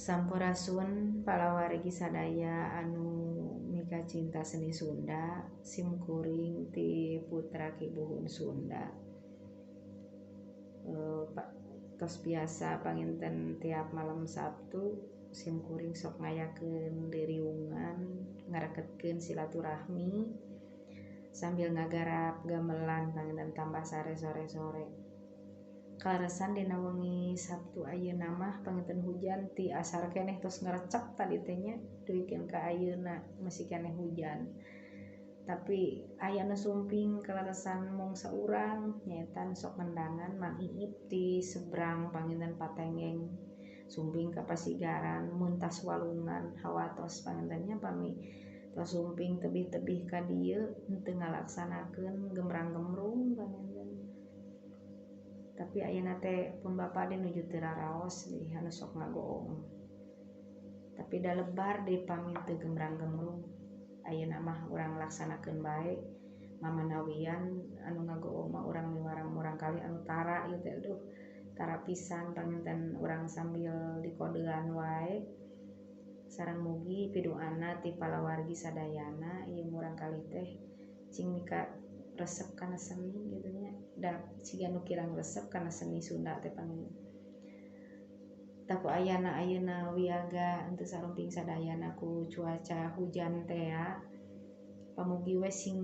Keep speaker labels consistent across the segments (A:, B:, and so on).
A: Sampurasun palawargi sadaya anu mika cinta seni Sunda, sim kuring ti Putra Ki Buhun Sunda. Tos biasa panginten tiap malam Sabtu sim kuring sok ngayakeun diriungan, ngareketkeun silaturahmi sambil ngagarap gamelan panginten tambah sare sore-sore. Kaleresan dina wengi Sabtu ayeuna mah panginten hujan ti asar keneh tos ngrecek tadi teh nya duikeun ka ayeuna masih keneh hujan. Tapi aya nu sumping kaleresan mung saurang nyaeta nu sok ngendangan Mang Iip ti seberang panginten Patenggeng sumping ka Pasigaran muntas walungan hawatos panginten nya pami tos sumping tebih-tebih ka dieu henteu ngalaksanakeun gemrang-gemrung panginten. Tapi ayeuna teh pun bapa deui nuju teu raraos deui anu sok ngagoong. Tapi da lebar deui pami teu gemrang-gemrung. Ayeuna mah urang laksanakeun bae mamanawian anu ngagoong mah urang miwarang murang kali anu tara ieu teh aduh tara pisan panginten urang sambil dikodean wae. Sareng mugi piduana ti palawargi sadayana ieu murang kali teh cing mika resep kana seni gitu nya. Da siga nu kirang resep kana seni Sunda teh panginten. Taku ayana ayeuna wiaga henteu sarumping sadayana ku cuaca hujan tea. Pamugi we sing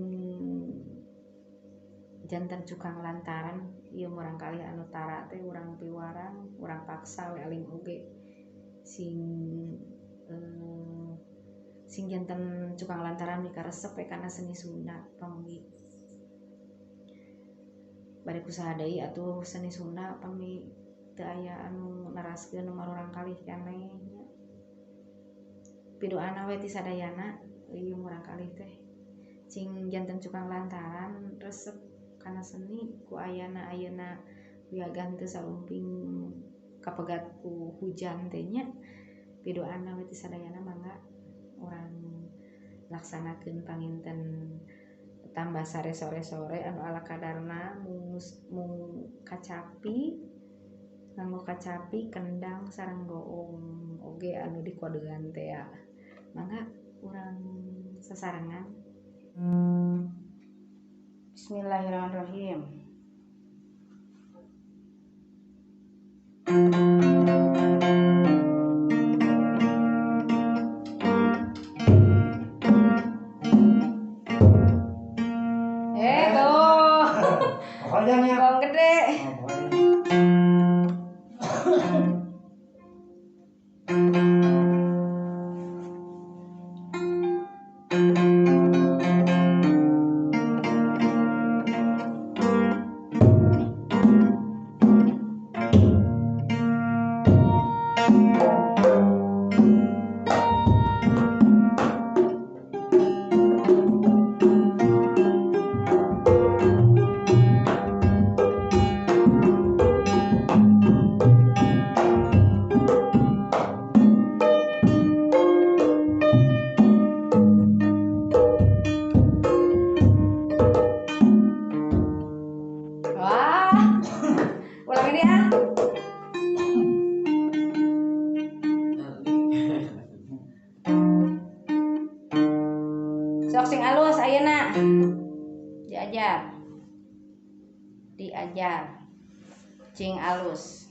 A: janten cukang lantaran ieu murang kali anu tara teh urang piwarang, urang paksa we aling oge sing sing janten cukang lantaran mika resep we kana seni Sunda pamugi. Bade kusaha deui atuh seni Sunda pami teu aya anu neraskeun marurang kalih keneh nya. Piduana we ti sadayana ieu murang kalih teh cing janten cukang lantaran resep kana seni ku ayana ayeuna wiaga henteu sarumping kapegat ku hujan teh nya. Piduana we ti sadayana mangga urang laksanakeun panginten tambah sare sore-sore anu ala kadarna mung kacapi nganggo kacapi kendang sareng goong oge anu dikodean teh ya. Mangga urang sasarengan.
B: Bismillahirrahmanirrahim.
A: Gong gede. Sok sing alus ayeuna. Diajar. Diajar. Cing alus.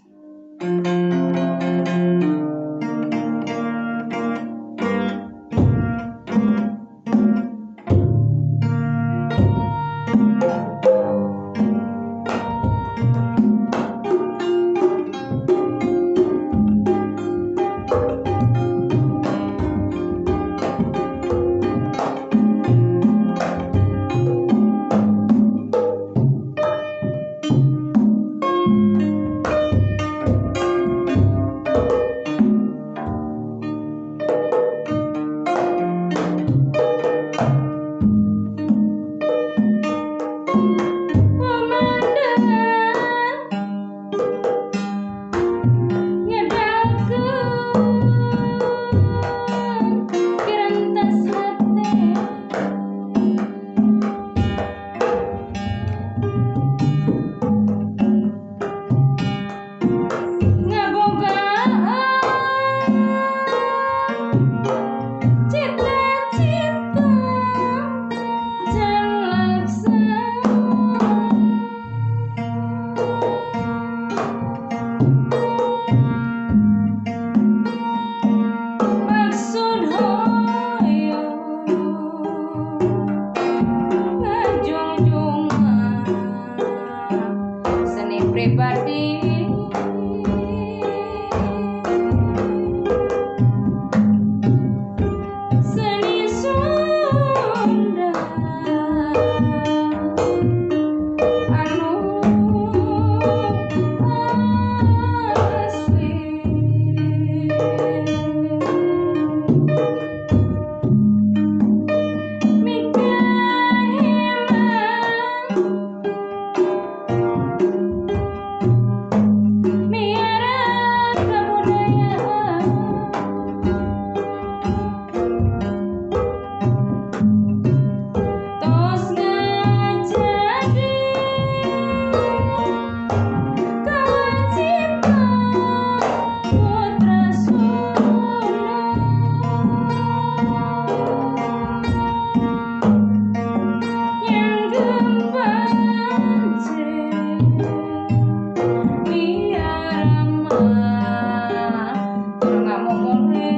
B: mah tur ngamumule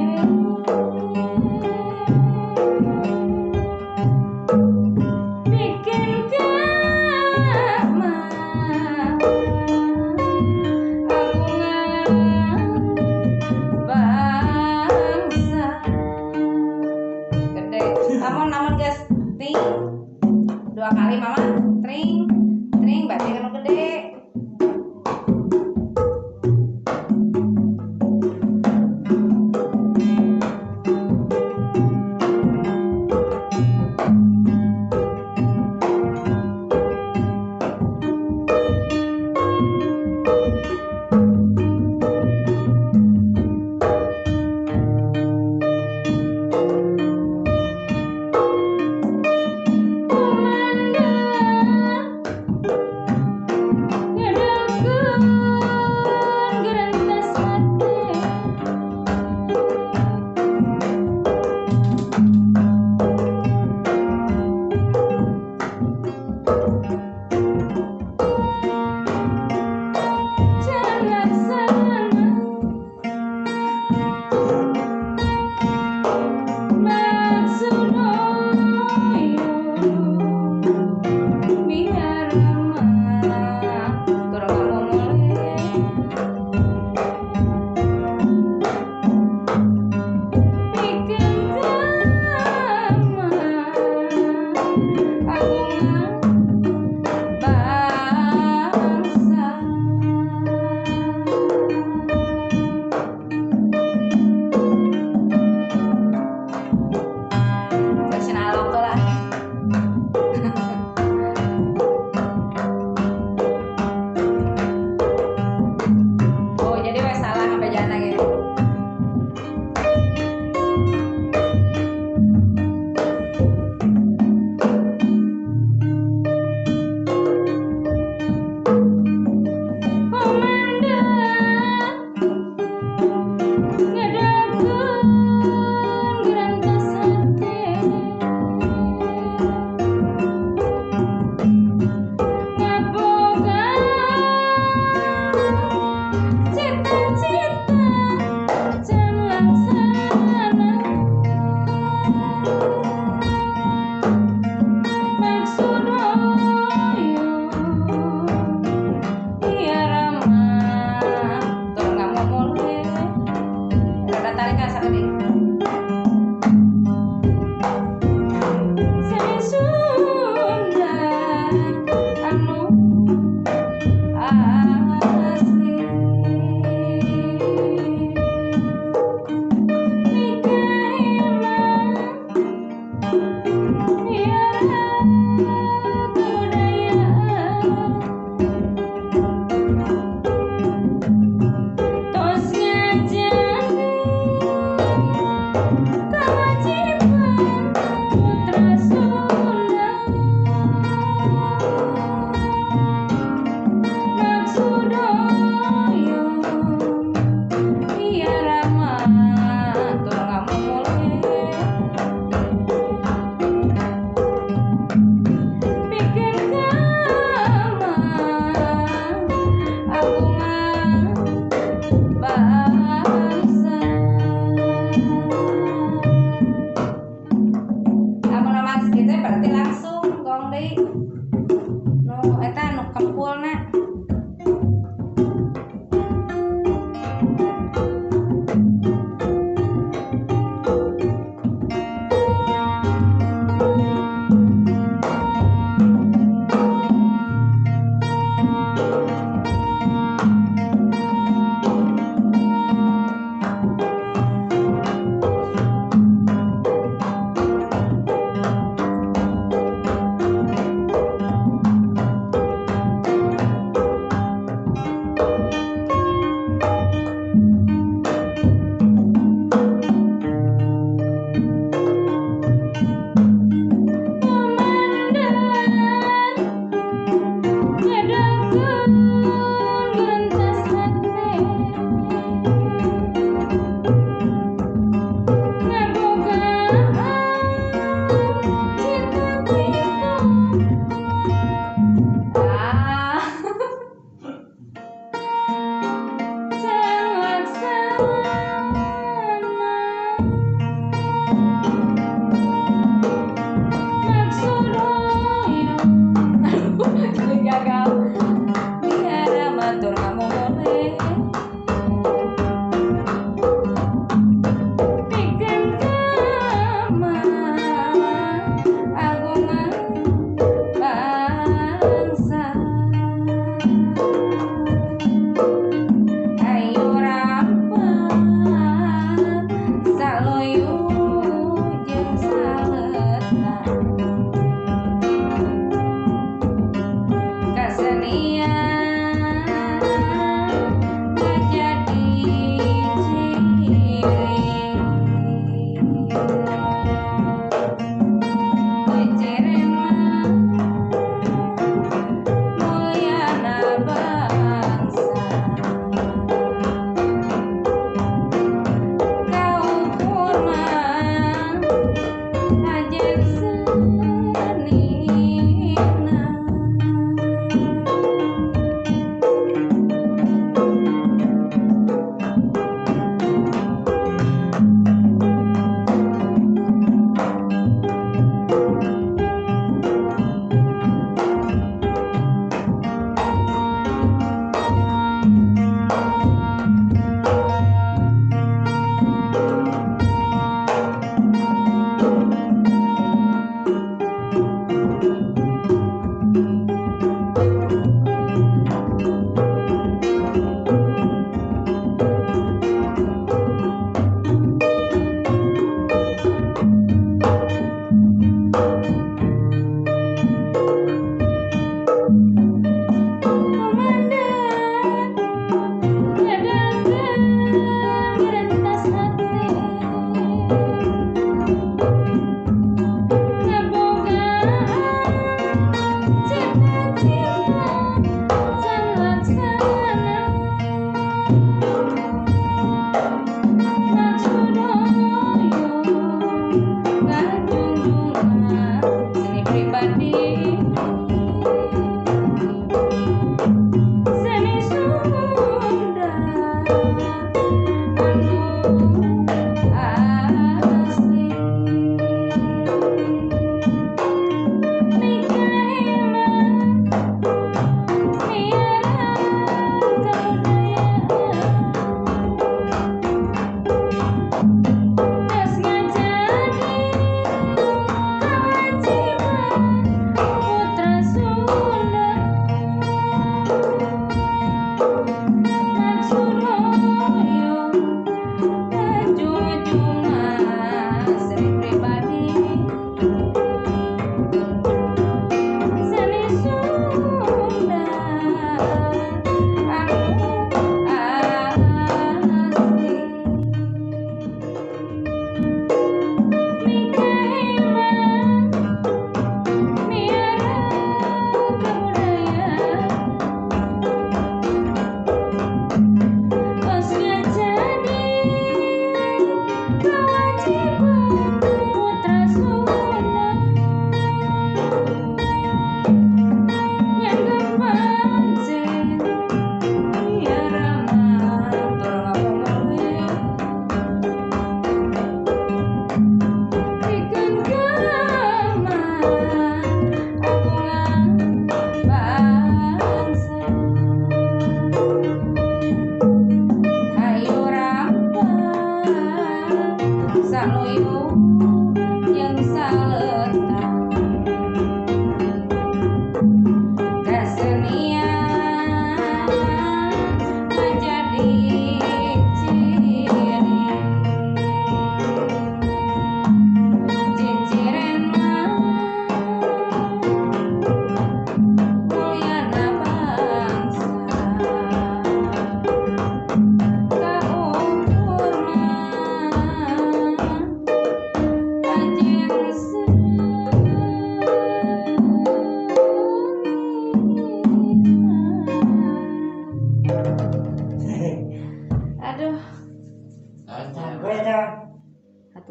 B: bikin kamar agungan bangsa. Gede namun namun guys ting dua kali mama tring tring berarti kan gede.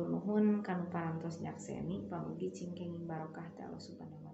A: Hatur nuhun kanu parantos nyakseni, pamugi cing kenging barokah ti Allah Subhanahu wa